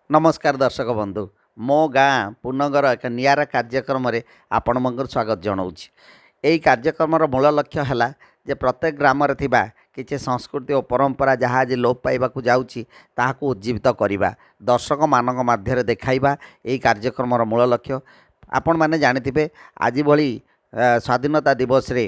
ନମସ୍କାର ଦର୍ଶକ ବନ୍ଧୁ, ମୋ ଗାଁ ପୁନଗର ଏକ ନିଆରା କାର୍ଯ୍ୟକ୍ରମରେ ଆପଣମାନଙ୍କୁ ସ୍ୱାଗତ ଜଣାଉଛି। ଏହି କାର୍ଯ୍ୟକ୍ରମର ମୂଳ ଲକ୍ଷ୍ୟ ହେଲା ଯେ ପ୍ରତ୍ୟେକ ଗ୍ରାମରେ ଥିବା କିଛି ସଂସ୍କୃତି ଓ ପରମ୍ପରା ଯାହା ଆଜି ଲୋପ ପାଇବାକୁ ଯାଉଛି ତାହାକୁ ଉଜ୍ଜୀବିତ କରିବା, ଦର୍ଶକମାନଙ୍କ ମଧ୍ୟରେ ଦେଖାଇବା ଏହି କାର୍ଯ୍ୟକ୍ରମର ମୂଳ ଲକ୍ଷ୍ୟ। ଆପଣମାନେ ଜାଣିଥିବେ, ଆଜି ଭଳି ସ୍ୱାଧୀନତା ଦିବସରେ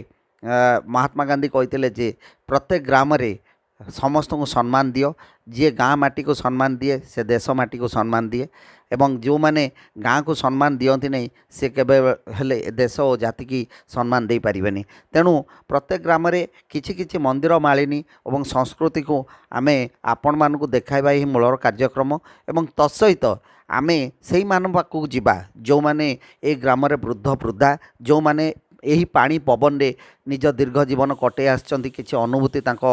ମହାତ୍ମା ଗାନ୍ଧୀ କହିଥିଲେ ଯେ ପ୍ରତ୍ୟେକ ଗ୍ରାମରେ ସମସ୍ତଙ୍କୁ ସମ୍ମାନ ଦିଅ। ଯିଏ ଗାଁ ମାଟିକୁ ସମ୍ମାନ ଦିଏ, ସେ ଦେଶ ମାଟିକୁ ସମ୍ମାନ ଦିଏ ଏବଂ ଯେଉଁମାନେ ଗାଁକୁ ସମ୍ମାନ ଦିଅନ୍ତି ନାହିଁ, ସେ କେବେ ହେଲେ ଦେଶ ଓ ଜାତିକି ସମ୍ମାନ ଦେଇପାରିବେନି। ତେଣୁ ପ୍ରତ୍ୟେକ ଗ୍ରାମରେ କିଛି କିଛି ମନ୍ଦିର ମାଳିନୀ ଏବଂ ସଂସ୍କୃତିକୁ ଆମେ ଆପଣମାନଙ୍କୁ ଦେଖାଇବା ଏହି ମୂଳର କାର୍ଯ୍ୟକ୍ରମ। ଏବଂ ତତ୍ସହିତ ଆମେ ସେଇମାନଙ୍କ ପାଖକୁ ଯିବା ଯେଉଁମାନେ ଏଇ ଗ୍ରାମରେ ବୃଦ୍ଧ ବୃଦ୍ଧା, ଯେଉଁମାନେ ଏହି ପାଣି ପବନରେ ନିଜ ଦୀର୍ଘ ଜୀବନ କଟେଇ ଆସିଛନ୍ତି, କିଛି ଅନୁଭୂତି ତାଙ୍କ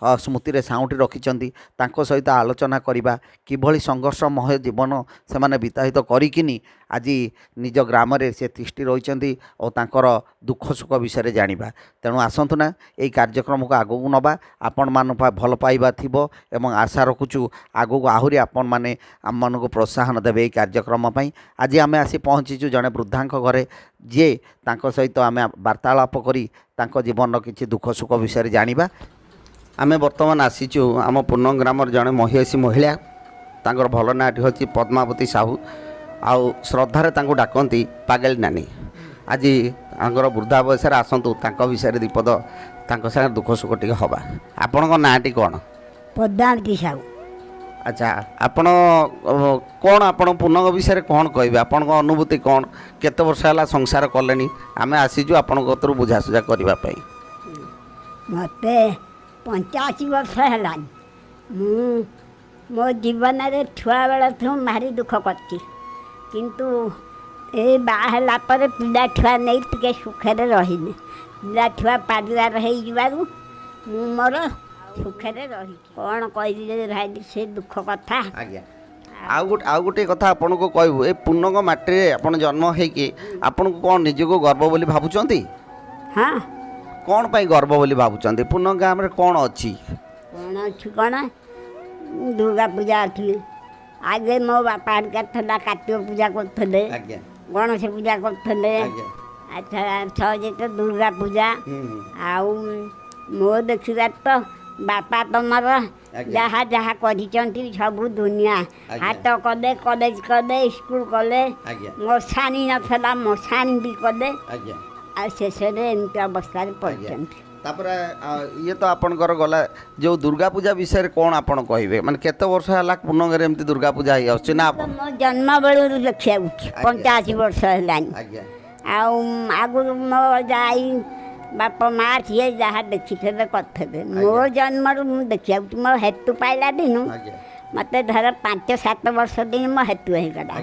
ସ୍ମୃତିରେ ସାଉଁଟି ରଖିଛନ୍ତି। ତାଙ୍କ ସହିତ ଆଲୋଚନା କରିବା କିଭଳି ସଂଘର୍ଷମୟ ଜୀବନ ସେମାନେ ବିତାହିତ କରିକିନି ଆଜି ନିଜ ଗ୍ରାମରେ ସେ ତିଷ୍ଠି ରହିଛନ୍ତି ଓ ତାଙ୍କର ଦୁଃଖ ସୁଖ ବିଷୟରେ ଜାଣିବା। ତେଣୁ ଆସନ୍ତୁ ନା, ଏଇ କାର୍ଯ୍ୟକ୍ରମକୁ ଆଗକୁ ନେବା। ଆପଣମାନଙ୍କ ଭଲ ପାଇବା ଥିବ ଏବଂ ଆଶା ରଖୁଛୁ ଆଗକୁ ଆହୁରି ଆପଣମାନେ ଆମମାନଙ୍କୁ ପ୍ରୋତ୍ସାହନ ଦେବେ ଏଇ କାର୍ଯ୍ୟକ୍ରମ ପାଇଁ। ଆଜି ଆମେ ଆସି ପହଞ୍ଚିଛୁ ଜଣେ ବୃଦ୍ଧାଙ୍କ ଘରେ, ଯିଏ ତାଙ୍କ ସହିତ ଆମେ ବାର୍ତ୍ତାଳାପ କରି ତାଙ୍କ ଜୀବନର କିଛି ଦୁଃଖ ସୁଖ ବିଷୟରେ ଜାଣିବା। ଆମେ ବର୍ତ୍ତମାନ ଆସିଛୁ ଆମ ପୂର୍ଣ୍ଣ ଗ୍ରାମର ଜଣେ ମହିୟସୀ ମହିଳା, ତାଙ୍କର ଭଲ ନାଁଟି ହେଉଛି ପଦ୍ମାବତୀ ସାହୁ ଆଉ ଶ୍ରଦ୍ଧାରେ ତାଙ୍କୁ ଡାକନ୍ତି ପାଗେଳି ନାନୀ। ଆଜି ତାଙ୍କର ବୃଦ୍ଧା ବୟସରେ ଆସନ୍ତୁ ତାଙ୍କ ବିଷୟରେ ଦୁଇପଦ ତାଙ୍କ ସାଙ୍ଗରେ ଦୁଃଖ ସୁଖ ଟିକେ ହେବା। ଆପଣଙ୍କ ନାଁଟି କ'ଣ? ପଦ୍ମାବତୀ ସାହୁ। ଆଚ୍ଛା, ଆପଣ କ'ଣ ଆପଣ ପୂର୍ଣ୍ଣଙ୍କ ବିଷୟରେ କ'ଣ କହିବେ? ଆପଣଙ୍କ ଅନୁଭୂତି କ'ଣ? କେତେ ବର୍ଷ ହେଲା ସଂସାର କଲେଣି? ଆମେ ଆସିଛୁ ଆପଣଙ୍କ କତରୁ ବୁଝାସୁଝା କରିବା ପାଇଁ। ମୋତେ 85 ବର୍ଷ ହେଲାଣି। ମୁଁ ମୋ ଜୀବନରେ ଛୁଆବେଳଠୁ ଭାରି ଦୁଃଖ କରିଛି, କିନ୍ତୁ ଏଇ ବାହା ହେଲା ପରେ ପିଲା ଛୁଆ ନେଇ ଟିକେ ସୁଖରେ ରହିଲି। ପିଲା ଛୁଆ ପାରିବାର ହେଇଯିବାରୁ ମୁଁ ମୋର ସୁଖରେ ରହିଛି। କ'ଣ କହିବି ଯେ ଭାଇ, ସେ ଦୁଃଖ କଥା। ଆଜ୍ଞା, ଆଉ ଗୋଟିଏ କଥା ଆପଣଙ୍କୁ କହିବୁ, ଏ ପୂର୍ଣ୍ଣଙ୍କ ମାଟିରେ ଆପଣ ଜନ୍ମ ହେଇକି ଆପଣଙ୍କୁ କ'ଣ ନିଜକୁ ଗର୍ବ ବୋଲି ଭାବୁଛନ୍ତି? ହଁ। କ'ଣ ପାଇଁ ଗର୍ବ ବୋଲି ଭାବୁଛନ୍ତି? ପୂର୍ଣ୍ଣ ଗ୍ରାମରେ କ'ଣ ଅଛି? କ'ଣ ଅଛି? କ'ଣ, ଦୁର୍ଗା ପୂଜା ଅଛି। ଆଗେ ମୋ ବାପା ହେରିକା ଥିଲା, କାର୍ତ୍ତିକ ପୂଜା କରୁଥିଲେ, ଗଣେଶ ପୂଜା କରୁଥିଲେ। ଆଚ୍ଛା, ସହଜେ ତ ଦୁର୍ଗା ପୂଜା। ଆଉ ମୋ ଦେଖିବାରେ ତ ବାପା ତମର ଯାହା ଯାହା କରିଛନ୍ତି ସବୁ ଦୁନିଆ ହାଟ କଲେ, କଲେଜ କଲେ, ସ୍କୁଲ କଲେ, ମଶାଣି ନଥିଲା ମଶାଣି ବି କଲେ, ଆଉ ଶେଷରେ ଏମିତି ଅବସ୍ଥାରେ ପଡ଼ିଛନ୍ତି। ତାପରେ ଇଏ ତ ଆପଣଙ୍କର ଗଲା। ଯେଉଁ ଦୁର୍ଗା ପୂଜା ବିଷୟରେ କ'ଣ ଆପଣ କହିବେ? ମାନେ କେତେ ବର୍ଷ ହେଲା ପୂର୍ଣ୍ଣଙ୍ଗରେ ଏମିତି ଦୁର୍ଗା ପୂଜା ହେଇ ଆସୁଛି ନା? ମୋ ଜନ୍ମ ବେଳରୁ ଦେଖିବାକୁ 85 ବର୍ଷ ହେଲାଣି। ଆଉ ଆଗରୁ ମୋ ଯାଇ ବାପା ମା ସିଏ ଯାହା ଦେଖିଥିବେ କରିଥିବେ, ମୋ ଜନ୍ମରୁ ମୁଁ ଦେଖିବାକୁ ମୋ ହେତୁ ପାଇଲା ଦିନୁ, ମୋତେ ଧର 5-7 ବର୍ଷ ଦିନ ମୋ ହେତୁ ହେଇଗଲା।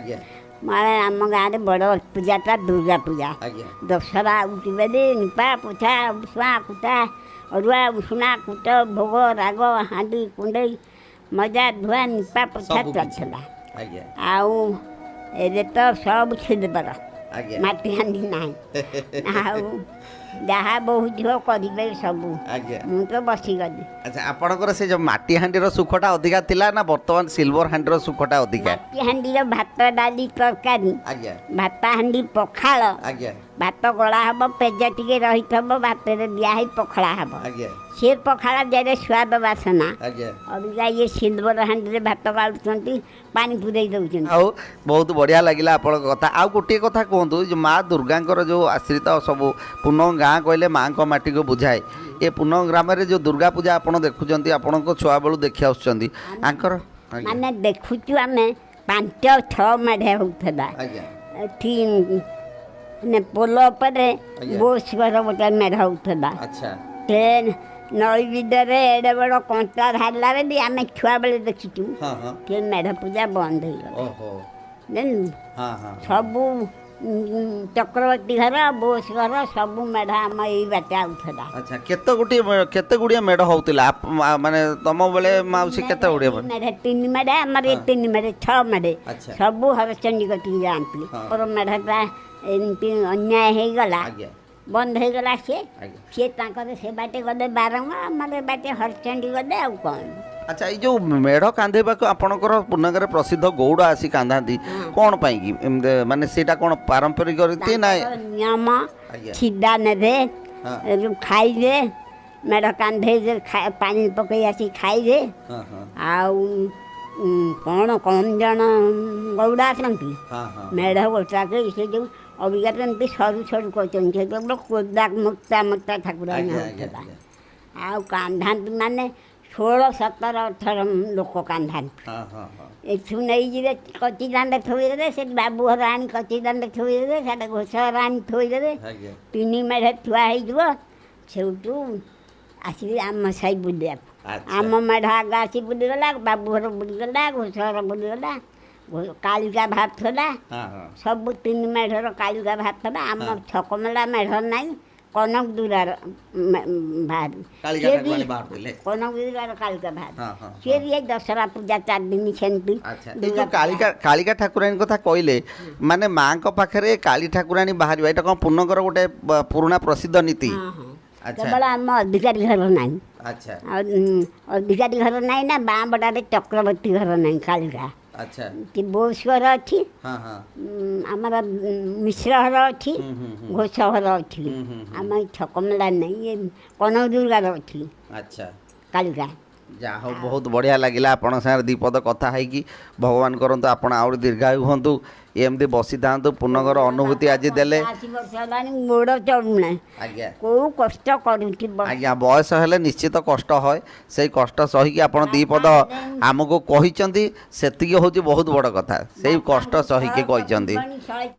ମାନେ ଆମ ଗାଁରେ ବଡ଼ ପୂଜାଟା ଦୁର୍ଗା ପୂଜା। ଦଶହରା ଆଉଛି ବୋଲି ନିପା ପୋଛା, ଉଷୁଆ କୁଟା, ଅରୁଆ ଉଷୁନା କୁଟ, ଭୋଗ ରାଗ, ହାଣ୍ଡି କୁଣ୍ଡେଇ ମଜା ଧୁଆ, ନିପା ପୋଛା ଚାଲିଥିଲା। ଆଉ ଏବେ ତ ସବୁ ସିଲଭର ମାଟି ହାଣ୍ଡି ନାହିଁ। ଆଉ ଯାହା ବୋହୂ ଝିଅ କରିବେ ସବୁ, ମୁଁ ତ ବସିଗଲି। ଆଚ୍ଛା, ଆପଣଙ୍କର ସେ ଯେଉଁ ମାଟି ହାଣ୍ଡିର ସୁଖଟା ଅଧିକା ଥିଲା ନା ବର୍ତ୍ତମାନ ସିଲଭର ହାଣ୍ଡିର ସୁଖଟା ଅଧିକା? ମାଟି ହାଣ୍ଡିର ଭାତ ଡାଲି ତରକାରୀ, ଭାତ ହାଣ୍ଡି ପଖାଳ, ଭାତ ଗଳା ହବ, ପେଜ ଟିକେ ରହିଥିବ, ଭାତରେ ଦିଆ ହେଇ ପଖଳା ହବ। ସେ ପଖାଳ ଦେହରେ ସ୍ୱାଦ ବାସନା ଅବିକା ଇଏ ସିଲଭର ହାଣ୍ଡିରେ ଭାତ ଗାଳୁଛନ୍ତି, ପାଣି ପୁରେଇ ଦେଉଛନ୍ତି। ଆଉ ବହୁତ ବଢ଼ିଆ ଲାଗିଲା ଆପଣଙ୍କ କଥା। ଆଉ ଗୋଟିଏ କଥା କୁହନ୍ତୁ, ଯେଉଁ ମା ଦୁର୍ଗାଙ୍କର ଯେଉଁ ଆଶ୍ରିତ ସବୁ, ପୂର୍ଣ୍ଣ ଗାଁ କହିଲେ ମାଆଙ୍କ ମାଟିକୁ ବୁଝାଏ। ଏ ପୂର୍ଣ୍ଣ ଗ୍ରାମରେ ଯେଉଁ ଦୁର୍ଗା ପୂଜା ଆପଣ ଦେଖୁଛନ୍ତି, ଆପଣଙ୍କ ଛୁଆବେଳୁ ଦେଖି ଆସୁଛନ୍ତି ଆଙ୍କର? ମାନେ ଦେଖୁଛୁ ଆମେ 5-6 ମେଢ଼ ହେଉଥିଲା ଏଠି। ମାନେ ପୋଲ ଉପରେ ବୋଷ ଘର ଗୋଟେ ମେଢ଼ ହେଉଥିଲା। ଟ୍ରେନ୍ ନଈ ବିଦରେ ଏଡ଼େ ବଡ଼ କଣ୍ଟା ବାହାରିଲା ବୋଲି ଆମେ ଛୁଆବେଳେ ଦେଖିଛୁ। ସେ ମେଢ଼ ପୂଜା ବନ୍ଦ ହେଇଗଲା, ଜାଣିଲୁ? ସବୁ ଚକ୍ରବର୍ତ୍ତୀ ଘର, ବୋଷ ଘର, ସବୁ ମେଢ଼ ଆମ ଏଇ ବାଟେ ଆଉଥିଲା। ଆଚ୍ଛା, କେତେ ଗୁଡ଼ିଏ ମେଢ଼ ହେଉଥିଲା? ମାନେ ତମ ବେଳେ ମାଉସୀ କେତେ ଗୁଡ଼ିଏ ମେଢ଼? ତିନି ମେଢ଼ ଆମର, ତିନି ମେଢ଼, 6 ମେଢ଼, ସବୁ ହରଚଣ୍ଡୀ କତିକି ଯାଆନ୍ତି। ମୋର ମେଢ଼ଟା ଏମିତି ଅନ୍ୟାୟ ହେଇଗଲା, ବନ୍ଦ ହେଇଗଲା। ସିଏ ତାଙ୍କର ସେ ବାଟେ ଗଲେ ବାରଙ୍ଗ, ଆମର ଏ ବାଟେ ହରଚଣ୍ଡୀ ଗଲେ, ଆଉ କ'ଣ। ଆଚ୍ଛା, ଏଇ ଯେଉଁ ମେଢ଼ କାନ୍ଧେଇବାକୁ ଆପଣଙ୍କର ପୁନଗରେ ପ୍ରସିଦ୍ଧ ଗଉଡ଼ ଆସି କାନ୍ଧାନ୍ତି, କ'ଣ ପାଇଁ କି ଏମିତି? ମାନେ ସେଇଟା କ'ଣ ପାରମ୍ପରିକ ରୀତି ନା? ତାଙ୍କର ନିୟମ। ଆଜ୍ଞା। ଛିଦା ନେବେ, ହଁ। ଏ ଯୋଉ ଖାଇବେ, ମେଢ଼ କାନ୍ଧେଇବେ, ପାଣି ପକେଇ ଆସି ଖାଇବେ। ହଁ ହଁ ଆଉ କ'ଣ କମ୍ ଜଣ ଗଉଡ଼ ଆସନ୍ତି? ହଁ ହଁ ମେଢ଼ ଗୋଟାକେ ସେ ଯୋଉ ଅବିକା ତ ଏମିତି ସରୁ ସରୁ କରୁଛନ୍ତି, ସେ ଯୋଉ କୋଦା ମୋଟା ମୋଟା ଠାକୁରାଣୀ ଆଜ୍ଞା ଆଜ୍ଞା ହେଉଥିଲା। ଆଜ୍ଞା ଆଉ କାନ୍ଧାନ୍ତି ମାନେ 16, 17, 18 ଲୋକ କାନ୍ଧାନ୍ତି। ହଁ ହଁ ହଁ ଏଠୁ ନେଇଯିବେ, କଚି ଦାଣ୍ଡ ଥୋଇଦେବେ, ସେଠି ବାବୁ ଘର ଆଣି କଚି ଦାଣ୍ଡ ଥୋଇଦେବେ, ସେଟା ଘୋଷ ଘର ଆଣି ଥୋଇଦେବେ। ଆଜ୍ଞା। ତିନି ମେଢ଼ ଥୁଆ ହେଇଯିବ। ସେଇଠୁ ଆସିବି ଆମ ସାହି ବୁଲିବାକୁ। ଆଚ୍ଛା। ଆମ ମେଢ଼ ଆଗ ଆସି ବୁଲିଗଲା, ବାବୁ ଘର ବୁଲିଗଲା, ଘୋଷ ଘର ବୁଲିଗଲା, କାଳିକା ବାହାରୁଥିଲା। ହଁ ହଁ ସବୁ ତିନି ମେଢ଼ର କାଳିକା ବାହାରୁଥିଲା। ଆମ ଛକମେଲା ମେଢ଼ ନାହିଁ, କନକ ଦୁର୍ଗାର ବାହାରି କାଳିକା ସିଏ ବି ଠାକୁରାଣୀ ବାହାରୁଥିଲେ। କନକ ଦୁର୍ଗାର କାଳିକା ବାହାରି। ହଁ ହଁ ସିଏ ବି ଏଇ ଦଶହରା ପୂଜା 4 ଦିନ ସେମିତି। ଆଚ୍ଛା, ଏଇ ଦୁର୍ଗା ଯୋଉ କାଳିକା ଠାକୁରାଣୀ କଥା କହିଲେ, ମାନେ ମାଙ୍କ ପାଖରେ କାଳୀ ଠାକୁରାଣୀ ବାହାରିବା, ଏଇଟା କ'ଣ ପୁନଗର ଗୋଟେ ପୁରୁଣା ପ୍ରସିଦ୍ଧ ନୀତି? ହଁ। ଆଚ୍ଛା। କେବଳ ଆମ ଅଧିକାରୀ ଘର ନାହିଁ। ଆଚ୍ଛା। ଆଉ ଅଧିକାରୀ ଘର ନାହିଁ ନା ବାଁ ବଟାରେ ଚକ୍ରବର୍ତ୍ତୀ ଘର ନାହିଁ କାଳିକା। ଆଚ୍ଛା। କି ବୋଷ ଘର ଅଛି। ହଁ ହଁ ଆମର ମିଶ୍ର ଘର ଅଛି, ହୁଁ ହୁଁ ହୁଁ ଘୋଷ ଘର ଅଛି। ହୁଁ ହୁଁ ଆମ ଏଇ ଛକମେଲା ନାହିଁ, ଏ କନକ ଦୁର୍ଗାର ଅଛି ଆଚ୍ଛା। କାଳିକା। ଯାହା ହଉ, ବହୁତ ବଢ଼ିଆ ଲାଗିଲା ଆପଣଙ୍କ ସାଙ୍ଗରେ ଦୁଇ ପଦ କଥା ହେଇକି। ଭଗବାନ କରନ୍ତୁ ଆପଣ ଆହୁରି ଦୀର୍ଘାୟୁ ହୁଅନ୍ତୁ, ଏମିତି ବସିଥାନ୍ତୁ। ପୁନଗର ଅନୁଭୂତି ଆଜି ଦେଲେ। 80 ବର୍ଷ ହେଲାଣି, ଗୋଡ଼ ଚଳୁନାହିଁ। ଆଜ୍ଞା। କୋଉ କଷ୍ଟ କରୁଛି। ଆଜ୍ଞା, ବୟସ ହେଲେ ନିଶ୍ଚିତ କଷ୍ଟ হয়। ସେଇ କଷ୍ଟ ସହିକି ଆପଣ ଦୁଇ ପଦ ଆମକୁ କହିଛନ୍ତି, ସେତିକି ହେଉଛି ବହୁତ ବଡ଼ କଥା। ସେଇ କଷ୍ଟ ସହିକି କହିଛନ୍ତି। ଶହେ